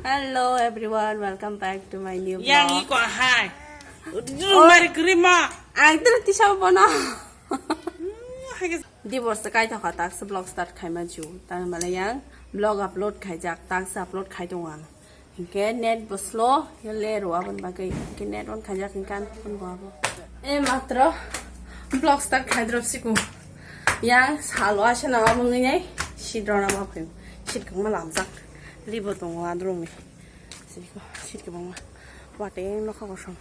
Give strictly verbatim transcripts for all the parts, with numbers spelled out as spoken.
Hello everyone, welcome back to my new Yang vlog. Iko hai. Rumah kerima. Ang tira tisa bono. Divorce kai thokha, tak se vlog start khai ma ju. Tang mala yang vlog upload khai jak, tak se upload khai tong ang. Hinkhe net bo slow, ya le ro abon bagwi. Hinkhe net on khaijak hinkhe an phone bo abo. E matro vlog start khaidrop siku. Yang salo asa na abo ngi nai. Sidro na ma phim. Sid kang ma lamjak. Libo tongo adrong ni. Siko sid kang ma. Wate nokha kosom.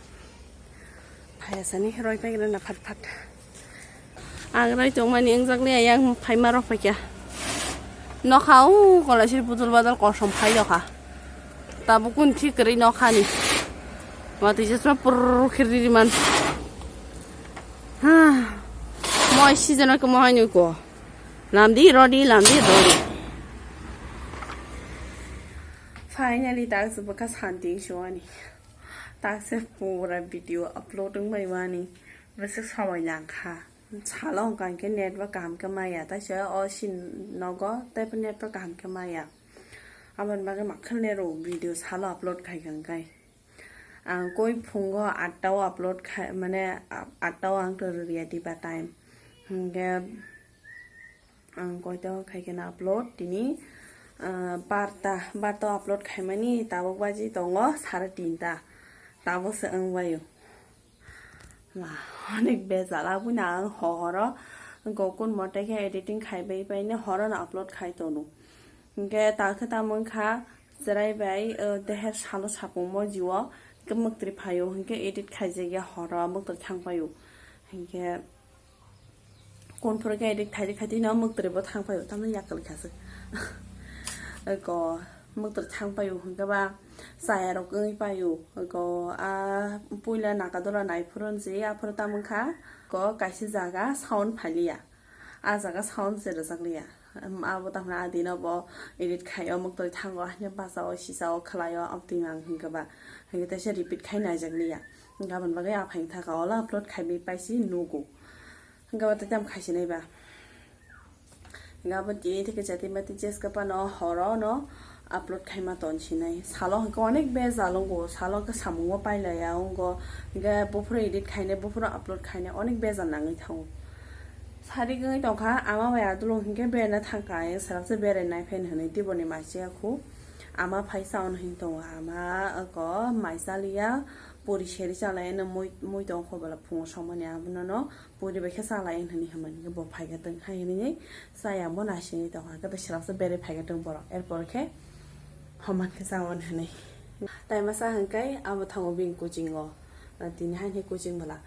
Phaiya sani roi pai gana phat phat. Ang roi tongmani wngjakli ayang phaima rok paikha. Nokha o kolaisir budul badal kosom phai dokha. Tabuk kun thik kwrwi nokhani. Watwi jesma purr khe riri man. Ha. Moi season o khe mohai nui ko. Lamdi rodi, lamdi rodi. Finally, tak se bwkha santi wngsuani. Tak se pura video upload wngbai wani. Bwswk somoi nangkha. Salo hwnkha hinkhe net bo kaham khe maya. Taisa o sin nogo teibo net bo kaham khe maya. Aboni bagwi makhwlne rw video salo upload khai kha hinkhe. Ang koi phungo atta o upload khai, mane, atta o ang to rwriya diba time. Hinkhe ang koito khai khe na upload tini, ah, barta, barta o upload khaimani tabuk baji tongo sare tinta. Tabuk se wngbaio. Ma, onek bejal, aboni ang hohoro gokun mote khe editing khai bai bai ne horo no upload khai tono. Hinkhe ta khe tamo wngkha chwrai bai, o, deher salo sapungmo jiwo khe mwktwi phaio, hinkhe edit khaijak ya horo mwktwi thang paio. Hinkhe Kunphuru khe edit khaidi khaidi no mwktwi bo thang paio, tamni yakal kha se. Ko mwktwi thang paio hwnkhe ba chaya rok wngwi paio. Ko a puila naka dola nai phuru se aphuru tamung kha ko kaisa jaga sound phailiya. A jaga sound se rwjak liya. Em, abo tamni a dino bo edit khaio mwktwi thango haino basa o sisa o khwlaio amtwi ang hwnkhe ba. Hwnkhe teisa repeat khai naijak liya. Gabon bagwi a phaing thaka ola upload khai bai paisi nugo. Gabo tei tam khaisinai ba. Gabo tini theke jati mati jeska pano horo no upload khaima ton sinai. Salo hwnkhe onek bejal wngo, salo hwnkhe samung o pailaya wngo. Hwnkhe buphuru edit khainai, buphuru upload khainai onek bejal nangwi thango. Sari gwnwi tongkha, ama bai adulung hwnkhe berna thangkha, ayang selak se berai nai phen hwnwi tiboni masiya khu. Ama phai saon hwn tongo, ama ko mai chaliya, puri seri chalai no mui, mui tong kho bala phungo somani abono no. Puri bai khe chalai hwnwi hwnmani khe bo phai khe tong hai hwnwi chaya bo naisingwi tong kha, khe selak se berai phai khe tong borok. Erpor khe homan khe chawan hwnwi. Tai masa hwnkhe abo thango bini coaching o. Tini hai khe coaching bwla.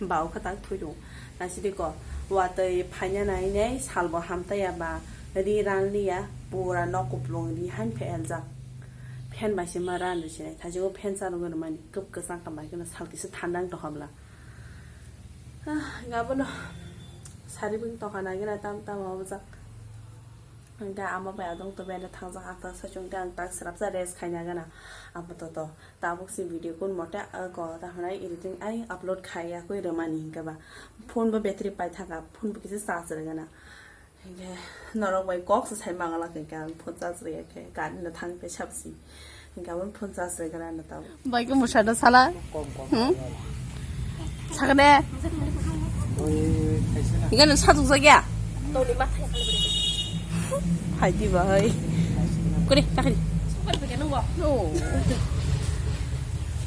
Ba o khe tak thwi rw. Naisidi ko watwi phaina nai nai sal bo ham taya ba ri ran liya pura nok kuplung ri han phe eljak. Phen bai se ma ran rw sinai. Thajingo phen cha rw mani kwp kwchang tong bai khe no sal kisa thanda wng tong kha bwla. Ah, gabono sari bwng tokha nai gana tam tam obwjak. Hwnkhe ama bai adong to benda thangjak, ang tak sachung khe ang tak srapsa rest khaina gana. Apato to tabuk si video kun mote, ah, ko ta hwnai editing ai upload khai ya koi rwmani hinkhe ba phone bo battery pai thaka, phone bo kisa charge rwgana. Hinkhe norok bai kok se sai mangala khe ang phone charge rwya khe gari no thang khe sabsi. Hinkhe aboni phone charge rwgana no tabuk. Bai khe mwsa da sala. Hmm? Sakne. Oi, kaisa na. Ikan sa tuk sa kya? Hai di ba hai. Kuri, takri. Oh.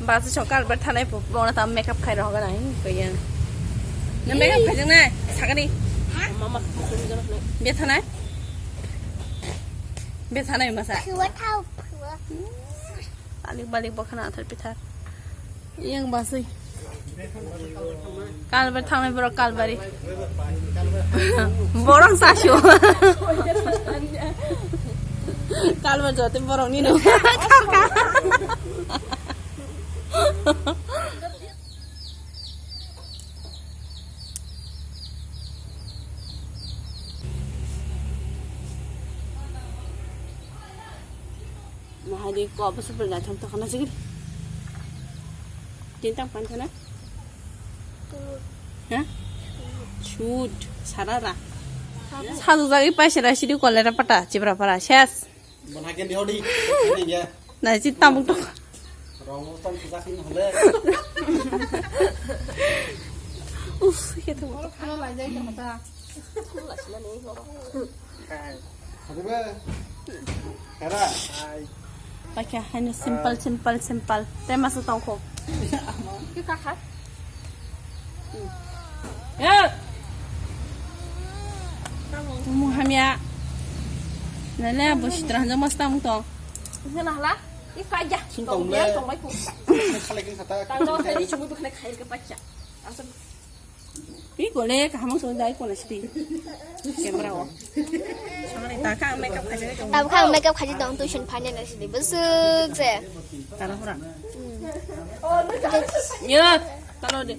Ba sa chokal ber thanai po, bona tam makeup khai roga nai, kaya. Na makeup khai jang nai, sakani. Mama, mama, mama. Be thanai. Be thanai masa. Phuwa thau, phuwa. Balik balik bo khana athar pithar. Yang basui. Kalbar thangnai borok kalbari. Borok sasu. Kalbar jote borok nino. Nahadi ko apa super naithok tokha na sigiri. Tintang pan kana? Ha? Shoot, sarara. Sajwk jagwi paisera sidi kolera pata chibra para ses. Bon hagen di hodi. Ini ya. Na si tamuk tok. Rong tam sujak ini hole. Uf, ya tuh. Halo lai jai kata. Hadi be. Hera. Hai. Paikha haino simple, simple, simple. Tei masa tongkho. Ki kakha? Ya. Mung hamya. Nale abo sitra hanja mas tang tong. Nana hala. Ki kaja. Sing tong le. Tong bai ku. Khalek ni kata. Tang tong tadi cumi bukne khair ke pacha. Asam. Pi gole kaham song dai kona sidi. Camera o. Sangani ta ka makeup khaja tong. Tab kha makeup khaji tong tuition phanya na sidi busuk se. Tara hora. Ya, talo de.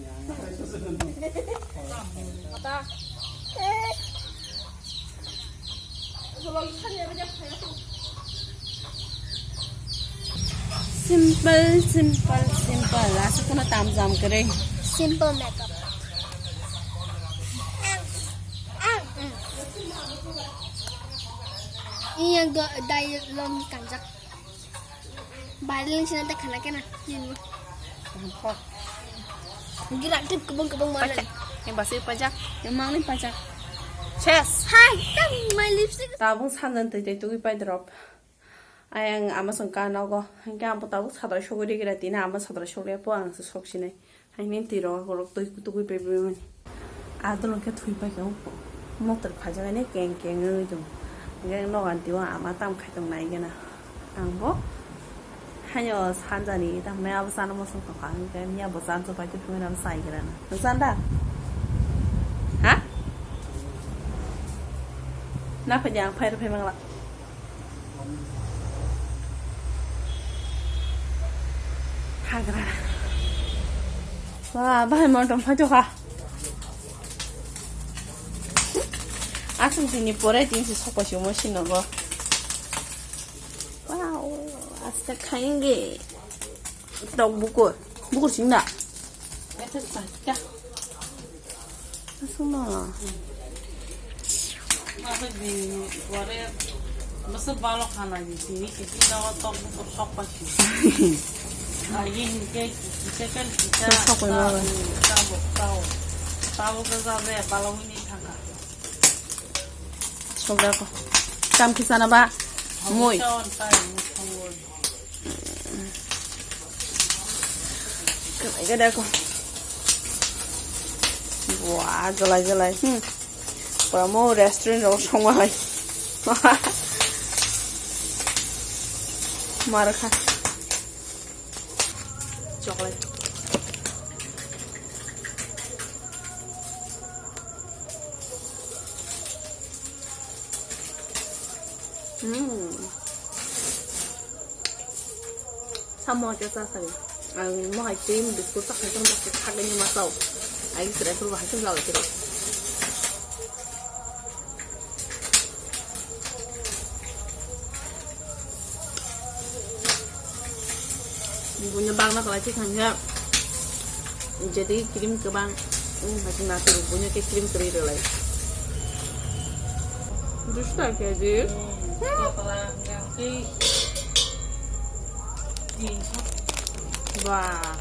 Simple, simple, simple. Aswk no tam jam kwrwi. Simple makeup. Iya do dai long kanjak. Bailin sini tak khana kena. Ini. Gira tip kebong kebong mana? Pajak. Yang basi pajak. Yang mangni pajak. Ses. Hai, kan my lipstick. Tabung sanjan tei tei tugui pai drop. Ayang ama song ka nogo. Hingke ampo tabuk sadra sogwi rigira tina ama sadra sogwi po ang se sok sinai. Haini twi rok borok twi tugui pai pai mani. Adolo khe thwi pai khe motor phajak ani keng keng wngwi tongo. Hingke nogo ani twi o ama tam khai tong nai gana. Ang bo haino sanjani tam nai abo chana mosong tongkha hingke miya bo chan chupai twi phai mani abo chai gira na. Nwng chan da? Ha? Na phai di ang phai rw phai mangla. Hagra. Wah, bahai motom phaito kha. Aswk dini pore tin se sokpasi omo sinogo. Wow, asta khainge. Tok bukur. Bukur sing da. Aswkma. Masa bini pore masa balo khana di sini kiti nawa tok bukur sok pasi. Aye hinke kisa kan kisa. Sok sok pai ma ba. Tabuk tau. Tabuk ke jabe balo hini thangka. Sok da ko. Tam kisa na ba. Mui. Tau, tau, tau. Gada ko. Wah, galai galai. Hmm. Pura mo restaurant rok songma hai. Mar kha. Chocolate. Hmm. Samo acha cha sari. Ang mo hai cream biscuit ta khai tong ta khai ni ma tau. Ai sira pur bahai tong jalo tiro. Bunya bang na kalai thang ya. Jadi cream kebang. Hmm, hati nasi bunya ke cream keri relai. Dusta keji. Wah.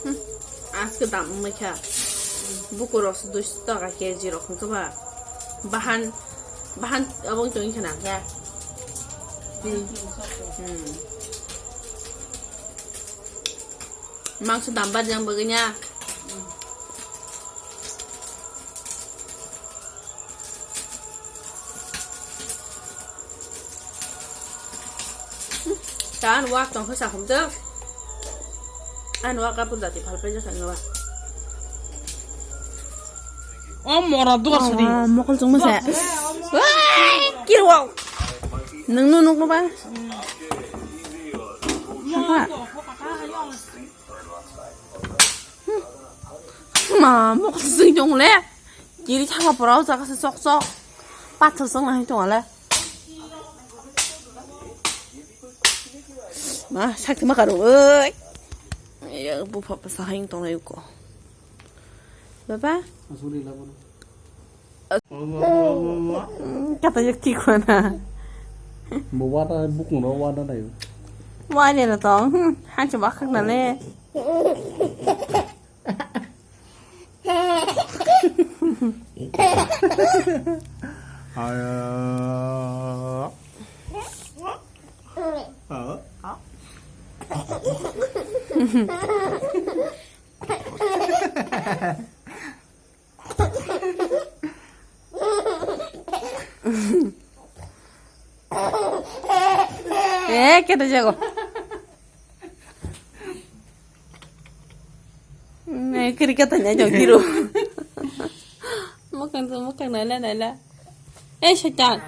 Hmm, aske dam wngkha. Bukurok se duiso taka keji rok wngkha ba. Bahan, bahan abo wngtong wngkha na khe. Hmm. Hmm. Mangso dam bajang bagwi nya. Tan wak tong khe sakhum tw. An wak apun jati phal pai jasa ngwa. O mora dua suri. Mokol chung masa. Wai, kir wow. Nang nu nuk ba. Apa? Ma, mokol sing dong le. Kiri thangma pora o jaga se sok sok. Pathor sok nang tong le. Ma, sakti ma karo oi. Ya, bu papa sa haing tong le ko. Baba? Asuri labo. Mm, kata jak tikwana. Bo wada bukung ro wada nayo. Wani na tong. Hmm, hanchi bakak na le. Ayo. Eh, kete jago. Eh, kiri kata nya jong kiro. Mokang tu mokang naila naila. Eh, Soitan.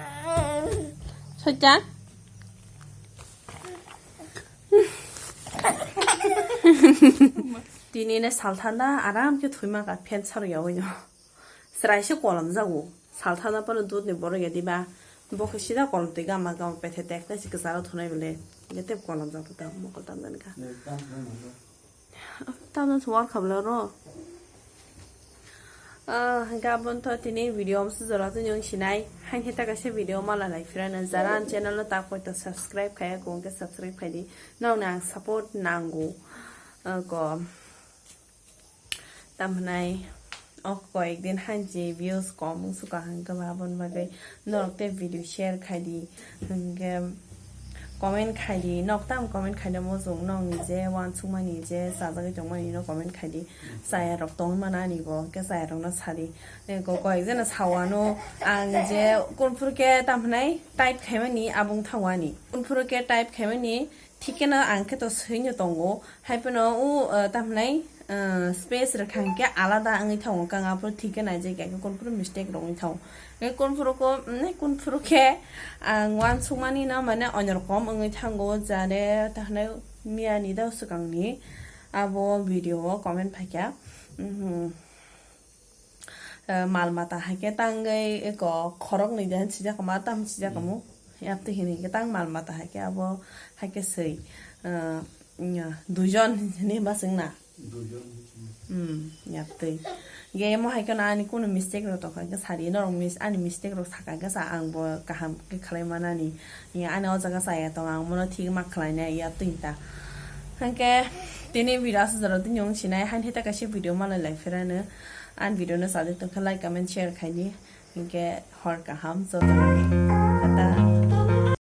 Soitan. Tini ne salthanda aram ke thwima ka phen sar yawi no. Srai se kolam jago. Salthanda pano dud ni borok ya diba. Bo khe sida kolam twi gama gama pethe tek tai se kwcharo thunai bole. Nge tep kolam jago ta mokol tam dan ka. Tam dan se war khabla ro. Ah, gabon to tini video amsu jora tu nyung sinai. Hain heta kaisa video mala lai phira na jara an channel no tak koi to subscribe khaya kong ke subscribe khai di. Nong nang support nango. Ah, ko. Tamhinai o koyek din hanchi views kom wngsuka hwnkhe ba aboni bagwi norok tei video share khai di, hwnkhe comment khai di, nok tam comment khai di, muchung nokni je uansukmani je chajagwi tongmani no comment khai di, chaya rok tongwi mano ani bo hwnkhe chaya rokno sa di, ko koyek jeno sao ano ang je kunphuru khe tamhinai type khaimani abo wngthango ani kunphuru khe type khaimani. Thik khe no ang khe to swi no tongo, hai phano o, ah, tamhinai, ah, space rwkha hwnkhe alada wngwi thango, kang aphuru thik khe naijak ya khe, kunphuru mistake rok wngwi thango. Hwnkhe kunphuru ko, mm, kunphuru khe ang uansukmani no mane onyo rokom wngwi thango, jare tamhinai miya ni da swkang ni abo video o comment phaikha. Mhm. Eh, mal mata hai khe tangwi eko khorok ni de sijak ma tam sijak mu yaptwi hini khe tang mal mata hai khe abo hai khe swi, eh, duijon ni ba swngna. Hmm, yaptwi ge mo hai khe ani kunu mistake rok tong kha khe sadi norok mis-, ani mistake rok saka khe sa ang bo kaham khe khlai manani. Ani o jaga chaya tong ang mono thik ma khlai nai yaptwi ta. Hwnkhe tini video aswk jora tini wng sinai hain hita kaisa video malai lai phirano. Ang video no sajak tongkha like, comment, share khaidi. Hwnkhe hor kaham jotono. Tata.